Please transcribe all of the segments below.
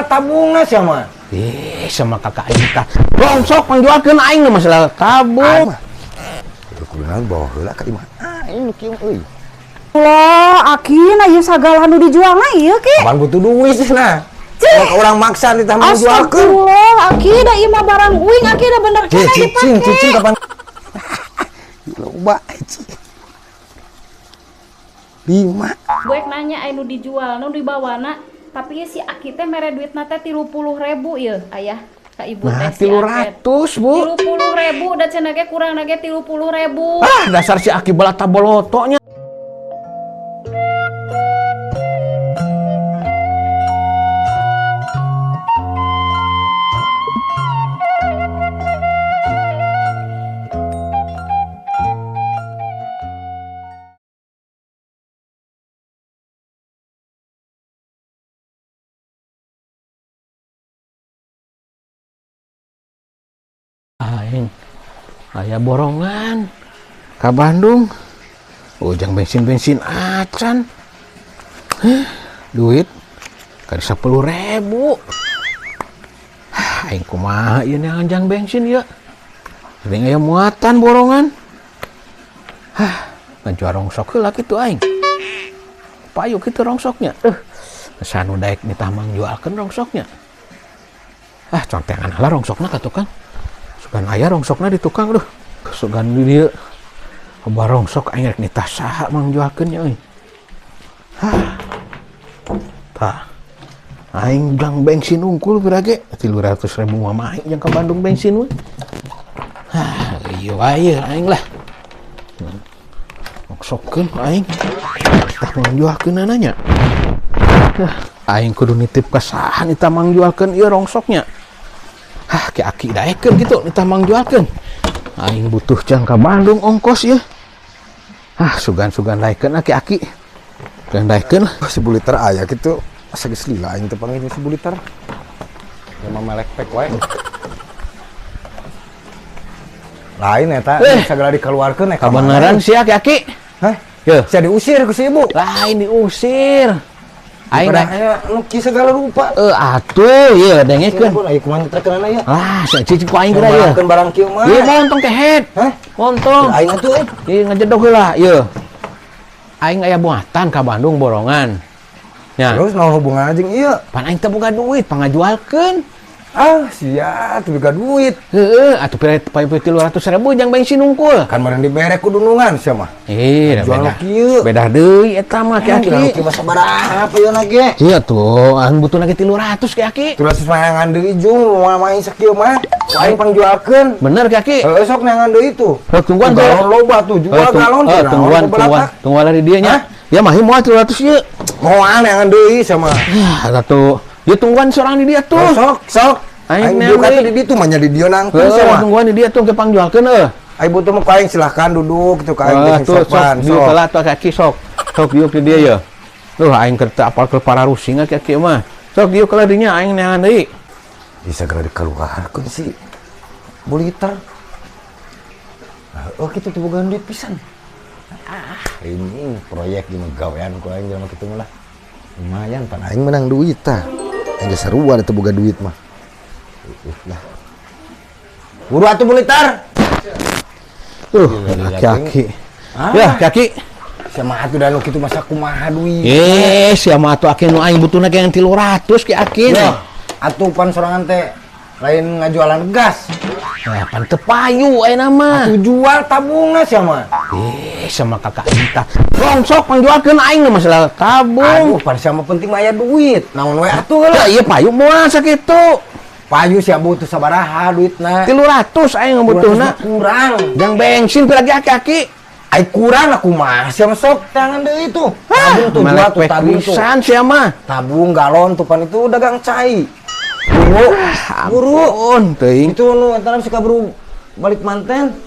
tabungna sia mah. Eh, sama kakak aing tah. Rongsok pangjualkeun aing nu masalah tabung. Kunaon bawa heula ka imah aing nu kieu euy. Lah, Aki na ieu sagala nu dijualna ieu, Ki. Kapan butuh duit sih nah. Kalau orang maksa ditah mangjualkeun. Astagfirullah, Aki da ieu mah barang uing, Aki da bener Cih, keneh cicing, dipake. Cicing kapan? Loba cicing. 5. Gue nanya aya nu dijual, nu dibawana, tapi si Aki teh mere duitna teh 30.000 ieu, ayah ka ibu Nah, teh si Aket. 300, Bu. 30.000 da cenah ge kurang ge 30.000. Ah, dasar si Aki balata bolotonya. Aing aya borongan ka Bandung. Ujang bensin-bensin acan. Heh, duit kali 10.000. Hah, aing kumaha ieu neangan jang bensin ieu. Sering aya muatan borongan. Hah, ngajual rongsok heula kitu aing. Payu kitu rongsoknya. Sanu daek nitah mangjualkeun rongsoknya. Ah, contengan heula rongsokna ka tukang. Sugan aya rongsokna di tukang duh. Sugan di dieu. Loba rongsok aing rek nitah saha mangjualkeun nya euy. Hah. Tah. Aing jang bensin unggul pira ge 300.000 mah mahi jang ka Bandung bensin we. Hah, ieu wae aing lah. Rongsokkeun aing. Tah mangjualkeun nanya. Hah, aing kudu nitip ka saha nitah mangjualkeun ieu rongsoknya. Hah, ki Aki daekeun gitu nitah mangjualkeun. Aing butuh jang ka Bandung ongkos ieu. Hah, sugan-sugan daekeun ah ki Aki. Sugan daekeun lah. 10 liter aya kitu. Asa geus lila aing teh panggil 10 liter. Ya mah melek pek wae. Lain eta segala dikeluarkeun ka Kabeneran sia Ki Aki. Hah? Yeuh. Sia diusir ku si ibu. Lain diusir. Aing Pada aya nu kieu segala rupa. Atuh ieu dengekeun. Aya kumaha nyetrikeunana ieu? Ah, sia cicing ku aing geura ieu. Barangkeun barang kieu mah. Ieu montong kehet. Hah? Montong. Aing atuh euy. Ieu ngajedog heula ieu. Aing aya muatan ka Bandung borongan. Ya. Terus naon hubunganna jeung ieu? Pan aing teh boga duit pangajualkeun. Ah, sia teu boga duit. Heeh, atuh pira payu 300.000 jang bensin unggul. Kan barang dibere ku dunungan sia mah. Ih, Jual beda. kieu. Beda deui eta mah Ki Aki. Aki. Kieu mah sabaraha ieu na ge? Iya tuh, aing butuh lagi 300 Ki Aki. 300 neangan deui jung, moal main sakieu mah. Ku aing pangjualkeun. Bener Ki Aki. Heeh, sok neangan deui tuh. Heuh, tungguan tuh. Galon loba tuh, jual galon teh. Tungguan, tungguan, tungguan dari dia nya. Ya mah moal 300 ieu. Moal neangan deui sama. Ah, atuh. Ya tungguan seorang di dia tuh. Sok, sok. Aing Aing buka neangan tuh di ditu mah nya di dieu nangkeun Heuh, sama. tungguan di dia tuh ke pangjualkeun euy. Aing butuh mah ku aing silahkan duduk gitu ka aing Ah, teh tuh sok sopan, diuk sok. heula tuh kaki sok. Sok diuk di dia ya. Duh aing keur teu apal ke pararusing Ki Aki mah. Sok diuk heula dinya aing neangan deui. Bisa segera dikeluarkeun si buliter. Oh kitu teh boga duit pisan. Ah, ini proyek jeung gawean ku aing jelema kitu mah lah. Lumayan pan aing menang duit tah. Aing geus sarua teh boga duit mah. Lah. Buru atuh buliter. Tuh, Aki-aki. Ya, Aki. Sia mah atuh da nu kitu masa kumaha duit. Eh, sia mah atuh Aki nu aing butuhna ge yang 300 Ki Aki. Ya, atuh pan sorangan teh lain ngajualan gas. Nah, pan teu payu ayeuna mah. Atuh jual tabungna sia mah. Eh, sama kakak entah. Rongsok pangjualkeun aing nu masalah tabung. Aduh, pan sia mah penting mah aya duit. Naon we atuh heula. Ya, ieu payu moal sakitu. Payu sia butuh sabaraha duitna? 300 aing butuhna. Kurang. Jang bensin pira ge Aki-aki. Ai kurang aku mah sia mah sok tangan deui tuh. Tabung tuh jual tuh tabung tuh. Pisan sia mah. Tabung galon tuh pan itu dagang cai. Buru, buru. Ampun teuing. Itu nu antara suka buru balik manten.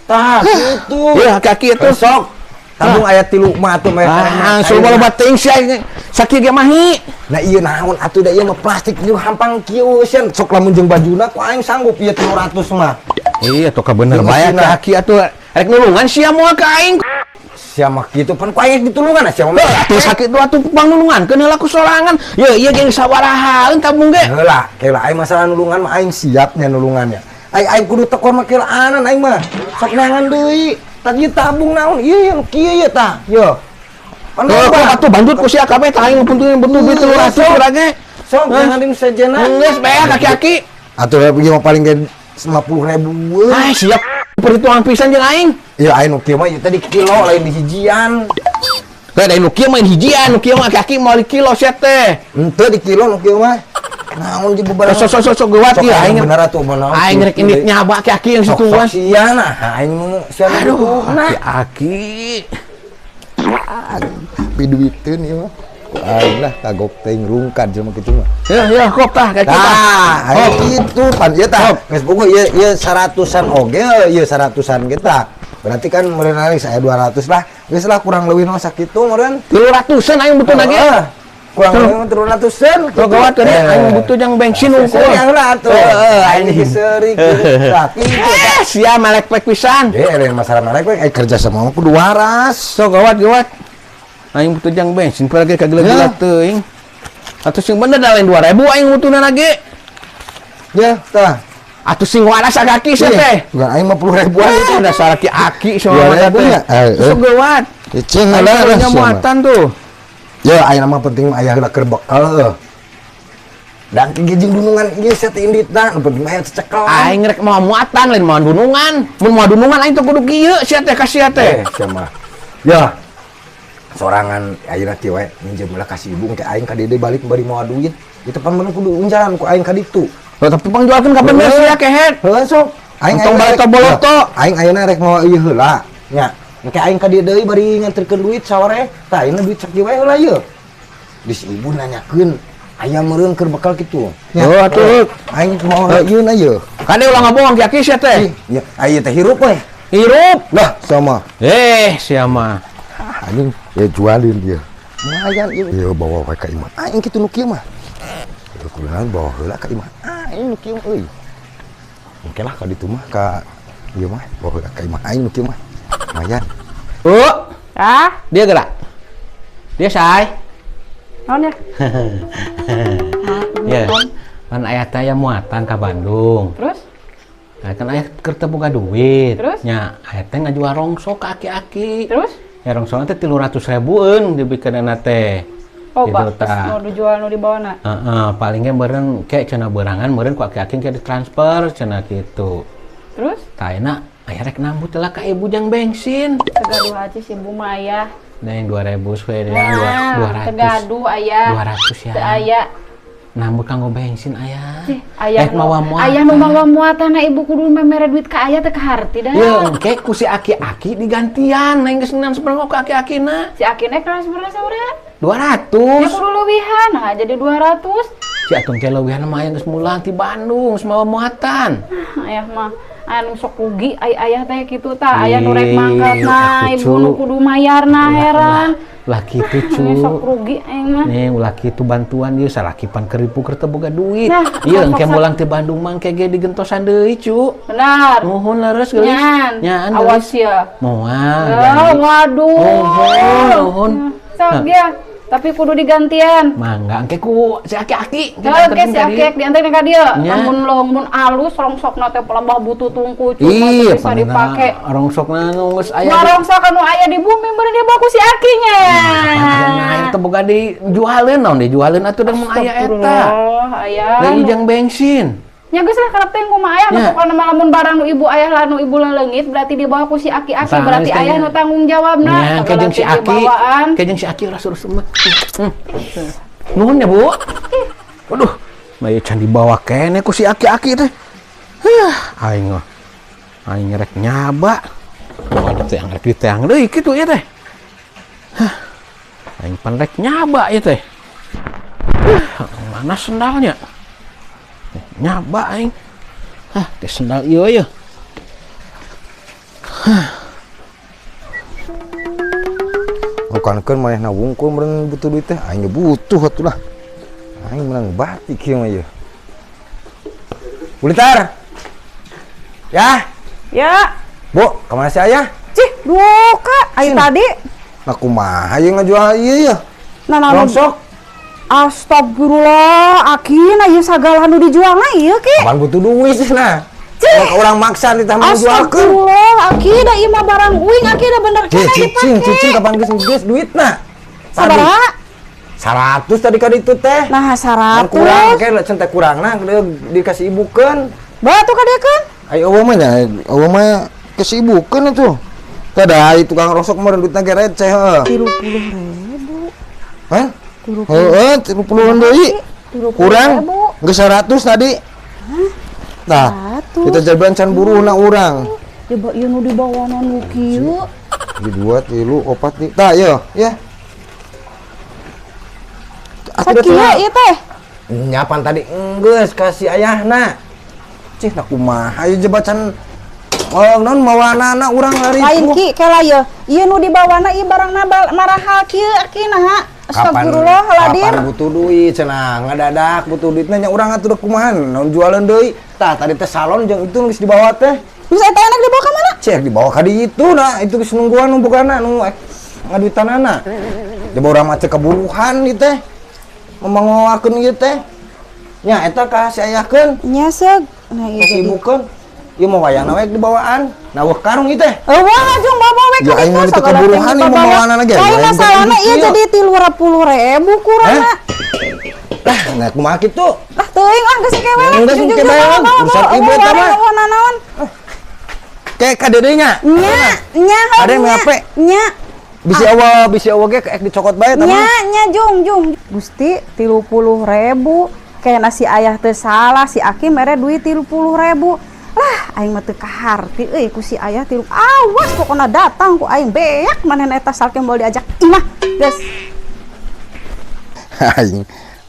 Tah, itu. Ya Aki-aki itu. Sok. Tabung aya 3 mah atuh mah. Ah, langsung loba teuing sia sakieu ge mahi. Nah ieu naon atuh da ieu mah plastik jeung hampang kieu sieun. Sok lamun jeung bajuna ku aing sanggup ieu 300 mah. Iya tuh kabener Jeung bae eusina. Aki atuh rek nulungan sia moal ka aing. Sia mah kitu pan ku aing ditulungan sia mah. Atuh sakit tuh atuh pangnulungankeun heula ku sorangan. Ye ieu ge sabarahaeun tabung ge. Heula, keula aing masalah nulungan mah aing siapnya nulungannya. Aing aing kudu tekor mah keulaan aing mah. Sok neangan deui. Tadi tabung naon? Ieu nu kieu ye tah. Yo. Pan Heuh, loba. Atuh banjut ku sia kabeh tah aing puntung butuh duit 300 urang ge. Sok jangan di sejena. Geus beak aki-aki. Atuh ieu mah paling ge 50 ribu. Ah, siap perhitungan pisan jeung aing. Ya aing nu kieu mah ieu teh di kilo lain di hijian. Heuh, da nu kieu mah hijian, nu kieu mah aki-aki moal di kilo sia teh. Henteu di kilo nu kieu mah. Naon di beberapa. Sok sok sok sok gewat Sok ieu aing. Bener atuh mah naon. Aing rek indit nyaba aki-aki yang Sok situan. sok sia nah aing nu sia nu Aduh, butuhna. aki-aki. Piduiteun ieu mah. Ku aing lah kagok teuing rungkad jelema kitu mah. Ya, ya, kop tah kaki tah. Tah, aing kitu pan ieu tah. Geus bogo ieu ieu 100-an oge ieu 100-an kita. Berarti kan meureun aing saya 200 lah. Geus lah kurang leuwih mah sakitu meureun. 300-an aing butuh lagi. Heeh. Kurang leuwih mah 300-an. Sok gawat tadi aing butuh jang bensin unggul. Seuri lah atuh. Heeh, aing geus seuri kieu. Tah, kitu tah. Eh, sia melek pek pisan. Eh, lain masalah melek we, kerja sama mah kudu waras. Sok gawat gawat. Aing butuh jang bensin lagi kagila-gila Ya. teuing. Atuh sing bener da lain 2000 aing butuhna lagi. Ya, tah. Atuh sing waras aki sia teh. Bukan aing mah 10 ribuan Itu dasar aki-aki sama 2.000 teh. nya? Eh, eh. Sok gawat. Cing Aing lah punya sia mah. muatan tuh. Ya aing mah penting mah aya heula keur bekal heuh. Dan jeung dunungan ieu sia teh inditna, nu penting mah aya cecekel. Aing rek mau muatan lain mau dunungan. Mun mau dunungan aing teh kudu kieu sia teh ka sia teh. Eh, sia mah. Ya. Sorangan ayeuna kieu we minjem heula ka si ibu engke aing ka dieu balik bari mawa duit. Itu pan bener kudu unjalan ku aing ka ditu. Loh, tapi pangjualkeun kapan Heuh. sia kehet. Heuh sok. Aing Entong ayeuna rek- baloto-boloto. Aing ayeuna rek mawa ieu heula. Nya. Engke aing ka dieu deui bari nganterkeun duit saware. Tah ayeuna duit sakieu we heula ieu. Di si ibu nanyakeun aya meureun keur bekal kitu. Nya. Oh, atuh. Aing mau ieu na ieu. Kade ulah ngabohong ki aki sia teh. Ya, aya teh hirup we. Hirup. Lah, sama. Eh, sia mah. Anjing, ya jualin dia. Lumayan ieu. Ieu bawa we ka imah. Aing kitu nu kieu mah. Ieu kuliah bawa heula ka imah. Aing nu kieu mah euy. Oke lah ka ditu mah ka ieu mah bawa heula ka imah aing nu kieu mah. Lumayan. Oh, Ah, dia gerak. Dia say. naon ya? Ya. Pan aya teh aya muatan ka Bandung. Terus? Nah, kan aya keur teu boga duit. Terus? Nya, aya teh ngajual rongsok ka aki-aki. Terus? Ya rongsokna teh 300 ribuan dibikeunana teh. Oh, Gitu, Pak, terus tah. nu dijual nu dibawa na. Heeh, palingnya meureun ke cenah berangan meureun ku aki-aki ke ditransfer cenah kitu. Terus? Tah ayeuna aya rek nambut lah ka ibu jang bensin. Teu gaduh aja si ibu mah ayah. Nah, yang 2000 we Nah, 200. Teu gaduh ayah. 200 ya. Teu aya. Nambut kanggo bensin ayah. Cih, ayah Rek mawa muatan. Ayah nu mawa muatan na ibu kudu mere duit ka ayah teh kaharti dah. Ya, engke ku si aki-aki digantian. Neng geus transfer ka aki-akina. Si aki nek transferna sabaraha? 200. Ya kudu leuwihan, nah jadi 200. Si atung teh leuwihan mah aya geus mulang ti Bandung geus mawa muatan. Ayah mah aya nu sok rugi ay ayah teh kitu tah aya nu rek Ih, mangkat nah atuh, ibu nu Cu. kudu mayarna heran. Lah kitu cu. Ini sok rugi aing mah. Nih ulah kitu bantuan ieu salaki pan keripu keur teu boga duit. Nah, Ieu sok, engke sok. mulang ti Bandung mah engke ge digentosan deui cu. Benar. Nuhun leres geulis. Nyan. Nyaan Awas geulis. ya. Moal. Oh, janji. waduh. Nuhun, nuhun. Sok ya. Tapi kudu digantian. Mangga engke ku si aki-aki. Oke, si aki dianterin ka dieu. Nya. Lamun leuweung mun alus rongsokna teh pelembah butuh tungku cuma Ih, teu bisa dipake. Rongsokna nu geus aya. Mah rongsok anu aya di bumi meureun dia baku si akinya. Nah, teu boga dijualeun naon dijualeun atuh da mun aya eta. Astagfirullah, aya. Deui jang bensin. Nya geus lah karep teh kumaha ayah nu Nya. pokona mah lamun barang nu ibu ayah lah nu ibu leungit berarti dibawa ku si aki-aki Tah, berarti geus ayah teh. nu tanggung jawabna. Nya, ke jeung si Segala aki. bawaan. Ke jeung si aki ulah suruh mah. Nuhun ya, Bu. Waduh, mah ieu can dibawa keneh ku si aki-aki teh. Hah, aing mah. Aing rek nyaba. Waduh teh rek diteang deui kitu ieu teh. Hah. Aing pan rek nyaba ieu teh. Huh, mana sendalnya? Nyaba aing. Hah, teh sendal ieu ye. Bukan kan manehna wungkul meureun butuh duit teh aing ge butuh atuh lah. Aing menang batik ieu mah ieu. Bulitar. Ya, Ya, Bu, kemana sih ayah? cih, Duka, ai tadi. Nah kumaha ieu ngajual ieu ya? Nah, nah, Rongsok. Astagfirullah, Aki, ieu sagala nu dijualna ieu, Ki. Kapan butuh duit sih nah. Cih. Kalau orang maksa ditah mau jualkeun. Astagfirullah, Aki, da ieu mah barang uing, Aki, da bener Cih, keneh cicing, dipake. Cicing kapan geus geus duitna? Sabaraha? 100 tadi ka ditu teh. Nah, Kan 100. kurang ke cen teh kurangna dikasih ibukeun. Batu kadekeun. Ayo eueuh mah nya, eueuh mah kesibukeun atuh. Kada ai tukang rosok mah duitna ge receh heuh. 30.000. Hah? Heeh, 30-an deui. Kurang geus 100 tadi. Nah, 100. kita jalan can buruhna urang. Coba ieu nu dibawana nu kieu. Di dua, tilu, opat, di. Tah, yo, ya. Sakieu ieu teh. Nyapan tadi enggeus kasih ayahna. Cih, nah kumaha ieu jebacan. Oh, non mawanana urang lari. Lain Ki, kela ye. Ieu nu dibawana ieu barangna marahal kieu Aki naha. Astagfirullahaladzim. Kapan butuh duit cenah, ngadadak butuh duitna nya urang atuh dek kumaha, naon jualan deui. Tah, tadi teh salon jeung itu geus dibawa teh. Terus eta enak dibawa ka mana? Cek dibawa ka ditu nah, itu geus nungguan numpukana nu ngaduitanana. Coba urang mah teu keburuhan ieu teh. Memangoakeun ieu teh. Nya eta ka si ayahkeun. Nya seug. Nah ieu jadi. Kasibukeun. Ieu mah wayahna we dibawaan. Nah, wah karung ieu teh. Eueuh ngajung bawa we Ya, ka aing ditu mah teu sagala keburuhan teh ieu mah dibawa. mawana ge. Lain Aing teh masalahna ieu kieu. jadi 30.000 kurangna. Lah, nah kumaha kitu? Lah teuing ah geus engke we lah. Geus engke bae lah. Urusan ibu eta mah. Naon? Kayak ka dede nya. Nya, nya Ada yang nya. ngape? Nya. Bisi awal ge ek dicokot bae eta Nya, mah. nya jung jung. Gusti 30.000. Kayak nasi ayah teu salah, si Aki mere duit 30.000. Lah, aing mah teu kaharti euy ku si ayah tilu. Awas pokona datang ku aing beak manehna eta salke moal diajak imah. Geus. Aing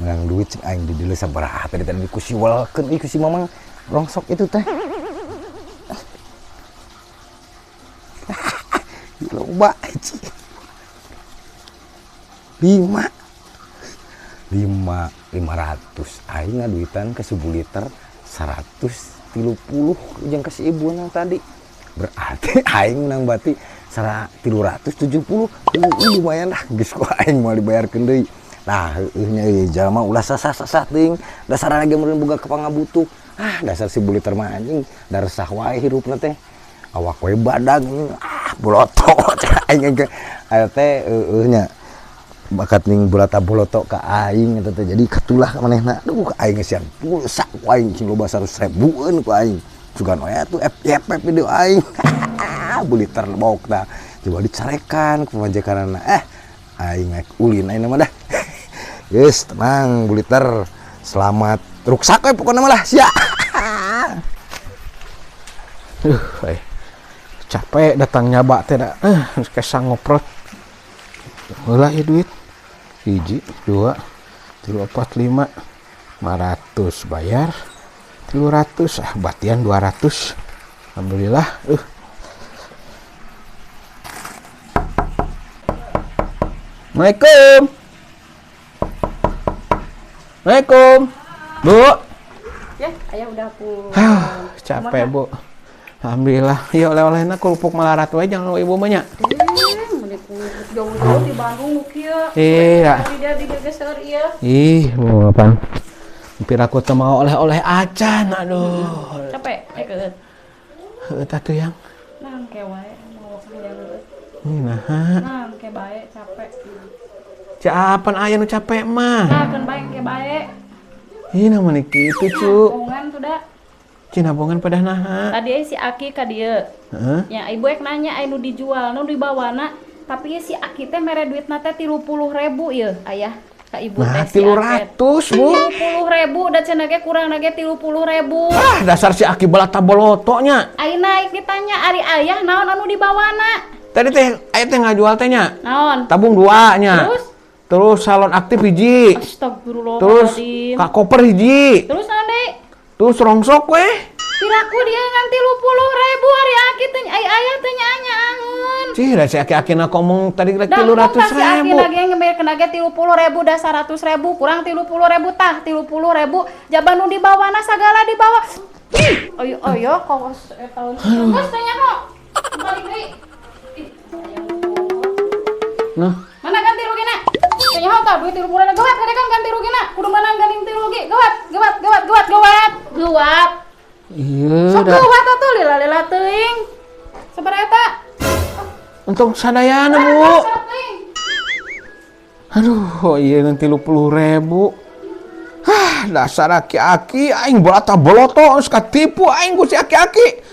menang duit cek aing di dieu sabaraha tadi tadi dikusiwalkeun ieu ku si mamang rongsok itu teh. Loba cik. 5. 5, 500. Aing ngaduitan ke 1000 liter 130 jeung ke si ibuna tadi. Berarti aing menang berarti 370. Lumayan lah geus ku aing moal dibayarkeun deui. Nah, heueuh nya ieu jalma ulah sasah-sasah teuing. Dasarna ge meureun boga kapangabutuh. Ah, dasar si buliter mah anjing, da resah wae hirupna teh. Awak we badag anjing. Ah, boloto cek aing ge. Aya teh heueuh nya. Bakat ning bulata boloto ka aing eta teh jadi katulah manehna. Aduh, aing geus sian pulsa ku aing cing loba 100.000-eun ku aing. Sugan we atuh FYP video aing. Buliter bok tah. Coba dicarekan ku pamajikanana. Aing naik ulin aing mah dah. Geus tenang buliter. Selamat ruksak we pokona mah lah sia. Capek datang nyaba teh da. Geus kesang ngoprot. Heula ieu duit. 1, 2, 3, 4, 5, 500 bayar 300, ah batian 200. Alhamdulillah. Assalamualaikum. Assalamualaikum. Bu. Ya, ayah udah pulang. Capek, Bu. Alhamdulillah. Ieu oleh-olehna kerupuk malarat we jangan ibu mah nya. Jauh-jauh di Bandung nu kieu. Iya. Di dia digeser ieu. Ih, mau apaan? Hampir aku teh mau oleh-oleh acan, aduh. Capek, keut. Heuh tah tuh yang. Nah, ke wae mau hayang heueuh. Ih, naha. Nah, ke bae capek. Capan aya nu capek mah. Nah, keun bae ke bae. Ih, nah meni kitu, cu. Bongan tuh da. Cina bongan pada naha. Tadi si Aki ka dieu. Heeh. Ya, ibu ek nanya aya nu dijual, nu dibawana, tapi si Aki teh mere duitna teh 30.000 ieu, ayah. Ka ibu Nah, teh si Aket. 300, Bu. 30.000 da cenah ge kurang ge 30.000. Ah, dasar si Aki balata bolotonya. Ayeuna aing ditanya ari ayah naon anu dibawana? Tadi teh aya teh ngajual teh nya. Naon? Tabung 2 nya. Terus? Terus salon aktif hiji. Astagfirullahaladzim. Terus ka koper hiji. Terus naon deui? Terus rongsok weh. Piraku dia ngan 30.000 ari Aki teh ai ayah teh nyanyaangeun. Cih, da si Aki-aki na ngomong tadi rek Da, tilu ratus si Aki ribu. lagi ngeberekeun ge 30.000 da 100.000 kurang 30.000 tah 30.000 jaban nu dibawana sagala dibawa. Oyo oyo kawas tahun. Geus teh nya kok. Balik deui. Ih. Nah, Mana ganti rugina? Teu nyaho tah duit 30.000 geuwat kan ganti rugina. Kudu menang ganti rugi. Geuwat, geuwat, geuwat, geuwat, geuwat. Geuwat. Iya Sok dah. Geuwat atuh lila-lila teuing. Sabaraha eta? Untung sadayana, Bu. Sok teuing. Aduh, oh iya nanti 30.000. Hah, dasar aki-aki, aing bolata boloto, geus katipu aing ku si aki-aki.